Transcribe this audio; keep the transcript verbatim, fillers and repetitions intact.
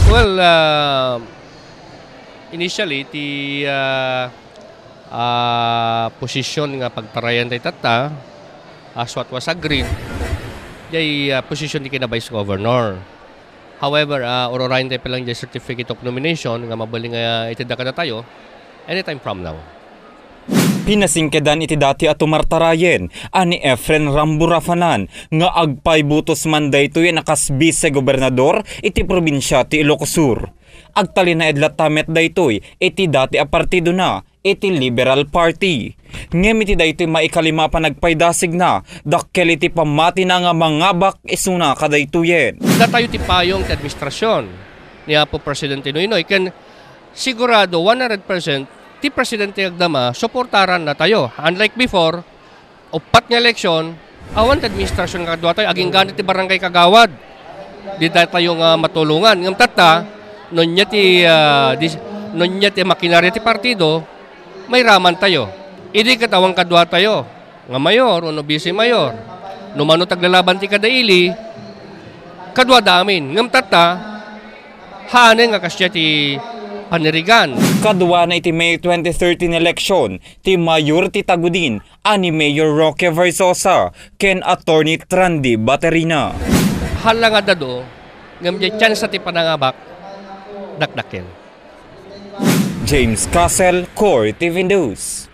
Well, ah, initially, ti, ah, ah, posisyon nga pagtarayan tayo tatta, as what was agreed, jay, ah, posisyon ti kina Vice Governor. However, ah, ururayen tayo pa lang jay certificate of nomination nga mabalin nga itedda kadatayo anytime from now. Pinasingkedan iti dati a tumartarayen a ni Efren Rambo Rafanan nga agpaybutos man daytoy a kas vice-gobernador iti probinsia ti Ilocos Sur. Agtalinaed latta met daytoy iti dati a partidona iti Liberal Party. Ngem iti daytoy maikalima a panagpaydasigna, dakkel iti pammatina nga mangabak isuna kadaytoyen. Datayo ti payong ti administrasyon ni Apo Presidente Noynoy, ken sigurado one hundred percent ti presidente agdama, suportaran natayo. Unlike before, uppat nga eleksyon, awan ti administrasyon nga kadua tayo, agingga ti barangay kagawad. Di tayo nga matulungan. Ngem tatta, no nia ti, ah, dis-, no nia ti makinarya ti partido, mairaman tayo. Idi ket awan kadua tayo nga mayor wenno vice mayor, no mano ti aglalaban ti kadaili, kadua da amin. Ngem tatta, haanen nga kasdiay ti panirigan. Kaduana iti May twenty thirteen election, ti mayor ti Tagudin a ni Mayor Roque Versosa ken Attorney Trandi Baterina. Hala nga dadu, ngem diay tsansa ti panangabak, dakdakkel. James Castle, Core T V News.